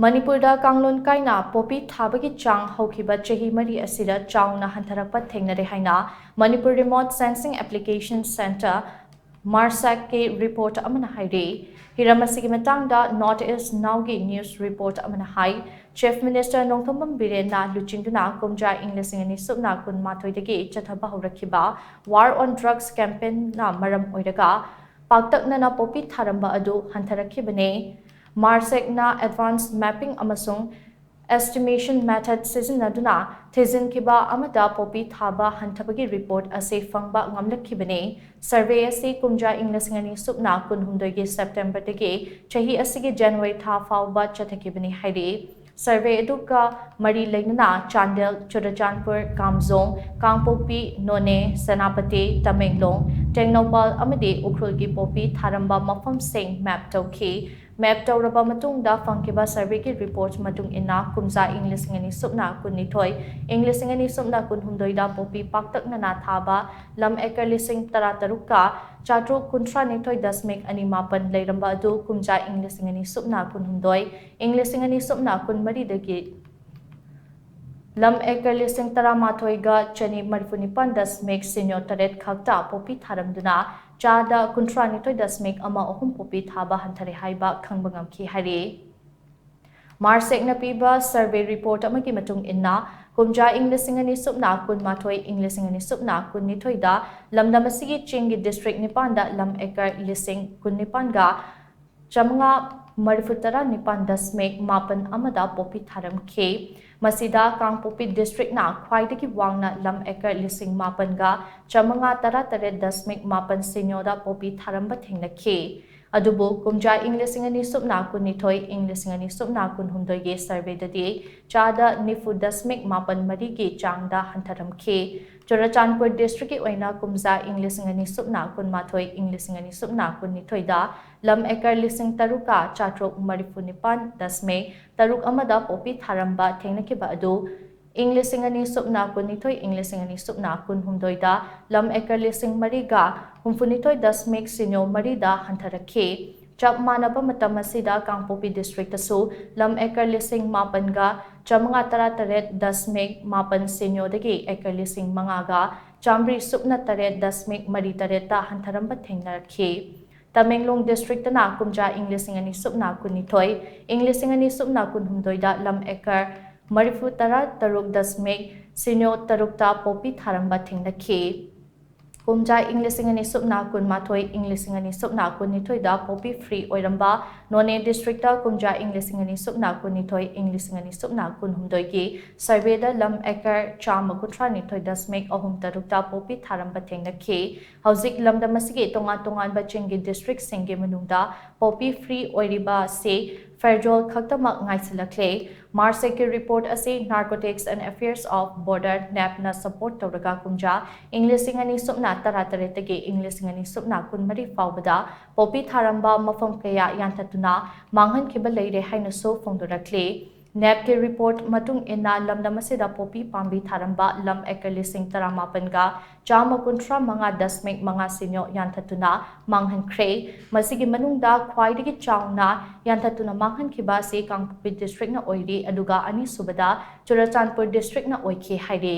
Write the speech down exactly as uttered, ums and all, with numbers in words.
ꯃꯅꯤꯄꯨꯔꯗ ꯀꯥꯡꯂꯣꯟ ꯀꯥꯏꯅ ꯄꯣꯄꯤ ꯊꯥꯕꯒꯤ ꯆꯥꯡ ꯍꯧꯈꯤꯕ ꯆꯍꯤ ꯃꯔꯤ ꯑꯁꯤꯗ ꯆꯥꯎꯅ ꯍꯟꯊꯔꯛꯄ ꯊꯦꯡꯅꯔꯦ ꯍꯥꯏꯅ Manipur Remote Sensing Application Centre, MARSAC ꯀꯤ report ꯑꯃꯅ ꯍꯥꯏꯔꯤ꯫ ꯍꯤꯔꯝ ꯑꯁꯤꯒꯤ ꯃꯇꯥꯡꯗ North East Now ꯒꯤ news report ꯑꯃꯅ ꯍꯥꯏ, Chief Minister ꯅꯣꯡꯊꯣꯝꯕꯝ ꯕꯤꯔꯦꯟꯅ ꯂꯨꯆꯤꯡꯗꯨꯅ ꯀꯨꯝꯖꯥ ꯏꯪ ꯂꯤꯁꯤꯡ ꯑꯅꯤ ꯁꯨꯞꯅ ꯀꯨꯟꯃꯥꯊꯣꯏꯗꯒꯤ ꯆꯠꯊꯕ ꯍꯧꯔꯛꯈꯤꯕ War on Drugs campaignꯅ ꯃꯔꯝ ꯑꯣꯏꯔꯒ ꯄꯥꯛꯇꯛꯅꯅ ꯄꯣꯄꯤ ꯊꯥꯔꯝꯕ ꯑꯗꯨ ꯍꯟꯊꯔꯛꯈꯤꯕꯅꯤ꯫ MARSACꯅ advanced mapping ꯑꯃꯁꯨꯡ estimation method ꯁꯤꯖꯤꯟꯅꯗꯨꯅ ꯊꯤꯖꯤꯟꯈꯤꯕ ꯑꯃꯗ ꯄꯣꯄꯤ ꯊꯥꯕ ꯍꯟꯊꯕꯒꯤ report ꯑꯁꯤ ꯐꯪꯕ ꯉꯝꯂꯛꯈꯤꯕꯅꯤ꯫ Survey ꯑꯁꯤ ꯀꯨꯝꯖꯥ ꯏꯪ ꯂꯤꯁꯤꯡ ꯑꯅꯤ ꯁꯨꯞꯅ ꯀꯨꯟꯍꯨꯝꯗꯣꯏꯒꯤ Septemberꯗꯒꯤ ꯆꯍꯤ ꯑꯁꯤꯒꯤ January ꯊꯥ ꯐꯥꯎꯕ ꯆꯠꯊꯈꯤꯕꯅꯤ ꯍꯥꯏꯔꯤ꯫ Survey ꯑꯗꯨꯒ ꯃꯔꯤ ꯂꯩꯅꯅ ꯆꯥꯟꯗꯦꯜ, ꯆꯨꯔꯆꯥꯟꯄꯨꯔ, ꯀꯥꯝꯖꯣꯡ, ꯀꯥꯡꯄꯣꯛꯄꯤ, ꯅꯣꯅꯦ, ꯁꯦꯅꯥꯄꯇꯤ, ꯇꯃꯦꯡꯂꯣꯡ, ꯇꯦꯡꯅꯧꯄꯜ ꯑꯃꯗꯤ ꯎꯈ꯭ꯔꯨꯜꯒꯤ ꯄꯣꯄꯤ ꯊꯥꯔꯝꯕ ꯃꯐꯝꯁꯤꯡ map ꯇꯧꯈꯤ꯫ Map ꯇꯧꯔꯕ ꯃꯇꯨꯡꯗ ꯐꯪꯈꯤꯕ surveyꯒꯤ report ꯃꯇꯨꯡ ꯏꯟꯅ ꯀꯨꯝꯖꯥ ꯏꯪ ꯂꯤꯁꯤꯡ ꯑꯅꯤ ꯁꯨꯞꯅ ꯀꯨꯟꯅꯤꯊꯣꯏ, ꯏꯪ ꯂꯤꯁꯤꯡ ꯑꯅꯤ ꯁꯨꯞꯅ ꯀꯨꯟꯍꯨꯝꯗꯣꯏꯗ ꯄꯣꯄꯤ ꯄꯥꯛꯇꯛꯅꯅ ꯊꯥꯕ ꯂꯝ acre ꯂꯤꯁꯤꯡ ꯇꯔꯥ ꯇꯔꯨꯛꯀ ꯆꯥꯇ꯭ꯔꯨꯛ ꯀꯨꯟꯊ꯭ꯔꯥ ꯅꯤꯊꯣꯏ ꯗꯁꯃꯤꯛ ꯑꯅꯤ ꯃꯥꯄꯟ ꯂꯩꯔꯝꯕ ꯑꯗꯨ ꯀꯨꯝꯖꯥ ꯏꯪ ꯂꯤꯁꯤꯡ ꯑꯅꯤ ꯁꯨꯞꯅ ꯀꯨꯟꯍꯨꯝꯗꯣꯏ, ꯏꯪ ꯂꯤꯁꯤꯡ ꯑꯅꯤ ꯁꯨꯞꯅ ꯀꯨꯟꯃꯔꯤꯗꯒꯤ ꯂꯝ acre ꯂꯤꯁꯤꯡ ꯇꯔꯥ ꯃꯥꯊꯣꯏꯒ ꯆꯅꯤ ꯃꯔꯤꯐꯨ ꯅꯤꯄꯥꯟ ꯗꯁꯃꯤꯛ ꯁꯤꯅꯣ ꯇꯔꯦꯠ ꯈꯛꯇ ꯄꯣꯄꯤ ꯊꯥꯔꯝꯗꯨꯅ ꯆꯥꯗ ꯀꯨꯟꯊ꯭ꯔꯥ ꯅꯤꯊꯣꯏ ꯗꯁꯃꯤꯛ ꯑꯃ ꯑꯍꯨꯝ ꯄꯣꯄꯤ ꯊꯥꯕ ꯍꯟꯊꯔꯦ ꯍꯥꯏꯕ ꯈꯪꯕ ꯉꯝꯈꯤ ꯍꯥꯏꯔꯤ꯫ MARSACꯅ ꯄꯤꯕ survey report ꯑꯃꯒꯤ ꯃꯇꯨꯡ ꯏꯟꯅ, ꯀꯨꯝꯖꯥ ꯏꯪ ꯂꯤꯁꯤꯡ ꯑꯅꯤ ꯁꯨꯞꯅ ꯀꯨꯟꯃꯥꯊꯣꯏ, ꯏꯪ ꯂꯤꯁꯤꯡ ꯑꯅꯤ ꯁꯨꯞꯅ ꯀꯨꯟꯅꯤꯊꯣꯏꯗ ꯂꯝꯗꯝ ꯑꯁꯤꯒꯤ ꯆꯤꯡꯒꯤ district ꯅꯤꯄꯥꯟꯗ ꯂꯝ acre ꯂꯤꯁꯤꯡ ꯀꯨꯟꯅꯤꯄꯥꯟꯒ ꯆꯥꯃꯉꯥ ꯃꯔꯤꯐꯨ ꯇꯔꯥ ꯅꯤꯄꯥꯟ ꯗꯁꯃꯤꯛ ꯃꯥꯄꯟ ꯑꯃꯗ ꯄꯣꯄꯤ ꯊꯥꯔꯝꯈꯤ꯫ ꯃꯁꯤꯗ ꯀꯥꯡꯄꯣꯛꯄꯤ districtꯅ ꯈ꯭ꯋꯥꯏꯗꯒꯤ ꯋꯥꯡꯅ ꯂꯝ acre ꯂꯤꯁꯤꯡ ꯃꯥꯄꯟꯒ ꯆꯥꯃꯉꯥ ꯇꯔꯥ ꯇꯔꯦꯠ ꯗꯁꯃꯤꯛ ꯃꯥꯄꯟ ꯁꯤꯅꯣꯗ ꯄꯣꯄꯤ ꯊꯥꯔꯝꯕ ꯊꯦꯡꯅꯈꯤ꯫ ꯑꯗꯨꯕꯨ ꯀꯨꯝꯖꯥ ꯏꯪ ꯂꯤꯁꯤꯡ ꯑꯅꯤ ꯁꯨꯞꯅ ꯀꯨꯟꯅꯤꯊꯣꯏ, ꯏꯪ ꯂꯤꯁꯤꯡ ꯑꯅꯤ ꯁꯨꯞꯅ ꯀꯨꯟꯍꯨꯝꯗꯣꯏꯒꯤ surveyꯗꯗꯤ ꯆꯥꯗ ꯅꯤꯐꯨ ꯗꯁꯃꯤꯛ ꯃꯥꯄꯟ ꯃꯔꯤꯒꯤ ꯆꯥꯡꯗ ꯍꯟꯊꯔꯝꯈꯤ꯫ ꯆꯨꯔꯆꯥꯟꯄꯨꯔ districtꯀꯤ ꯑꯣꯏꯅ ꯀꯨꯝꯖꯥ ꯏꯪ ꯂꯤꯁꯤꯡ ꯑꯅꯤ ꯁꯨꯞꯅ ꯀꯨꯟꯃꯥꯊꯣꯏ, ꯏꯪ ꯂꯤꯁꯤꯡ ꯑꯅꯤ ꯁꯨꯞꯅ ꯀꯨꯟꯅꯤꯊꯣꯏꯗ ꯂꯝ acre ꯂꯤꯁꯤꯡ ꯇꯔꯨꯛꯀ ꯆꯥꯇ꯭ꯔꯨꯛ ꯃꯔꯤꯐꯨ ꯅꯤꯄꯥꯟ ꯗꯁꯃꯤꯛ ꯇꯔꯨꯛ ꯑꯃꯗ ꯄꯣꯄꯤ ꯊꯥꯔꯝꯕ ꯊꯦꯡꯅꯈꯤꯕ ꯑꯗꯨ ꯏꯪ ꯂꯤꯁꯤꯡ ꯑꯅꯤ ꯁꯨꯞꯅ ꯀꯨꯟꯅꯤꯊꯣꯏ, ꯏꯪ ꯂꯤꯁꯤꯡ ꯑꯅꯤ ꯁꯨꯞꯅ ꯀꯨꯟꯍꯨꯝꯗꯣꯏꯗ ꯂꯝ acre ꯂꯤꯁꯤꯡ ꯃꯔꯤꯒ ꯍꯨꯝꯐꯨꯅꯤꯊꯣꯏ ꯗꯁꯃꯤꯛ ꯁꯤꯅꯣ ꯃꯔꯤꯗ ꯍꯟꯊꯔꯛꯈꯤ꯫ ꯆꯞ ꯃꯥꯟꯅꯕ ꯃꯇꯝ ꯑꯁꯤꯗ ꯀꯥꯡꯄꯣꯛꯄꯤ districtꯇꯁꯨ ꯂꯝ acre ꯂꯤꯁꯤꯡ ꯃꯥꯄꯟꯒ ꯆꯥꯃꯉꯥ ꯇꯔꯥꯇꯔꯦꯠ ꯗꯁꯃꯤꯛ ꯃꯥꯄꯟ ꯁꯤꯅꯣꯗꯒꯤ acre ꯂꯤꯁꯤꯡ ꯃꯉꯥꯒ ꯆꯥꯃꯔꯤ ꯁꯨꯞꯅ ꯇꯔꯦꯠ ꯗꯁꯃꯤꯛ ꯃꯔꯤ ꯇꯔꯦꯠꯇ ꯍꯟꯊꯔꯝꯕ ꯊꯦꯡꯅꯔꯛꯈꯤ꯫ ꯇꯃꯦꯡꯂꯣꯡ districtꯇꯅ ꯀꯨꯝꯖꯥ ꯏꯪ ꯂꯤꯁꯤꯡ ꯑꯅꯤ ꯁꯨꯞꯅ ꯀꯨꯟꯅꯤꯊꯣꯏ, ꯏꯪ ꯂꯤꯁꯤꯡ ꯑꯅꯤ ꯁꯨꯞꯅ ꯀꯨꯟꯍꯨꯝꯗꯣꯏꯗ ꯂꯝ acre ꯃꯔꯤꯐꯨ ꯇꯔꯥ ꯇꯔꯨꯛ ꯗꯁꯃꯤꯛ ꯁꯤꯅꯣ ꯇꯔꯨꯛꯇ ꯄꯣꯄꯤ ꯊꯥꯔꯝꯕ ꯊꯦꯡꯅꯈꯤ꯫ ꯀꯨꯝꯖꯥ ꯏꯪ ꯂꯤꯁꯤꯡ ꯑꯅꯤ ꯁꯨꯞꯅ ꯀꯨꯟꯃꯥꯊꯣꯏ, ꯏꯪ ꯂꯤꯁꯤꯡ ꯑꯅꯤ ꯁꯨꯞꯅ ꯀꯨꯟꯅꯤꯊꯣꯏꯗ ꯄꯣꯄꯤ free ꯑꯣꯏꯔꯝꯕ ꯅꯣꯅꯦ districtꯇ ꯀꯨꯝꯖꯥ ꯏꯪ ꯂꯤꯁꯤꯡ ꯑꯅꯤ ꯁꯨꯞꯅ ꯀꯨꯟꯅꯤꯊꯣꯏ, ꯏꯪ ꯂꯤꯁꯤꯡ ꯑꯅꯤ ꯁꯨꯞꯅ ꯀꯨꯟꯍꯨꯝꯗꯣꯏꯒꯤ surveyꯗ ꯂꯝ acre ꯆꯥꯝꯃ ꯀꯨꯟꯊ꯭ꯔꯥ ꯅꯤꯊꯣꯏ ꯗꯁꯃꯤꯛ ꯑꯍꯨꯝ ꯇꯔꯨꯛꯇ ꯄꯣꯄꯤ ꯊꯥꯔꯝꯕ ꯊꯦꯡꯅꯈꯤ꯫ ꯍꯧꯖꯤꯛ ꯂꯝꯗꯝ ꯑꯁꯤꯒꯤ ꯇꯣꯉꯥꯟ ꯇꯣꯉꯥꯟꯕ ꯆꯤꯡꯒꯤ districtꯁꯤꯡꯒꯤ ꯃꯅꯨꯡꯗ ꯄꯣꯄꯤ free ꯑꯣꯏꯔꯤꯕ ꯑꯁꯤ ꯐꯦꯔꯖꯣꯜ ꯈꯛꯇꯃꯛ ꯉꯥꯏꯁꯤꯜꯂꯛꯂꯦ꯫ MARSACꯀꯤ report ꯑꯁꯤ Narcotics and Affairs of Border, NAPꯅ support ꯇꯧꯔꯒ ꯀꯨꯝꯖꯥ ꯏꯪ ꯂꯤꯁꯤꯡ ꯑꯅꯤ ꯁꯨꯞꯅ ꯇꯔꯥꯇꯔꯦꯠꯇꯒꯤ ꯏꯪ ꯂꯤꯁꯤꯡ ꯑꯅꯤ ꯁꯨꯞꯅ ꯀꯨꯟꯃꯔꯤ ꯐꯥꯎꯕꯗ ꯄꯣꯄꯤ ꯊꯥꯔꯝꯕ ꯃꯐꯝ ꯀꯌꯥ ꯌꯥꯟꯊꯠꯇꯨꯅ ꯃꯥꯡꯍꯟꯈꯤꯕ ꯂꯩꯔꯦ ꯍꯥꯏꯅꯁꯨ ꯐꯣꯡꯗꯣꯔꯛꯂꯤ꯫ NAPꯀꯤ report ꯃꯇꯨꯡ ꯏꯟꯅ ꯂꯝꯗꯝ ꯑꯁꯤꯗ ꯄꯣꯄꯤ ꯄꯥꯝꯕꯤ ꯊꯥꯔꯝꯕ ꯂꯝ acre ꯂꯤꯁꯤꯡ ꯇꯔꯥꯃꯥꯄꯟꯒ ꯆꯥꯝꯃ ꯀꯨꯟꯊ꯭ꯔꯥ ꯃꯉꯥ ꯗꯁꯃꯤꯛ ꯃꯉꯥ ꯁꯤꯅꯣ ꯌꯥꯟꯊꯠꯇꯨꯅ ꯃꯥꯡꯍꯟꯈ꯭ꯔꯦ꯫ ꯃꯁꯤꯒꯤ ꯃꯅꯨꯡꯗ ꯈ꯭ꯋꯥꯏꯗꯒꯤ ꯆꯥꯎꯅ ꯌꯥꯟꯊꯠꯇꯨꯅ ꯃꯥꯡꯍꯟꯈꯤꯕ ꯑꯁꯤ ꯀꯥꯡꯄꯣꯛꯄꯤ districtꯅ ꯑꯣꯏꯔꯤ, ꯑꯗꯨꯒ ꯑꯅꯤꯁꯨꯕꯗ ꯆꯨꯔꯆꯥꯟꯄꯨꯔ districtꯅ ꯑꯣꯏꯈꯤ ꯍꯥꯏꯔꯤ꯫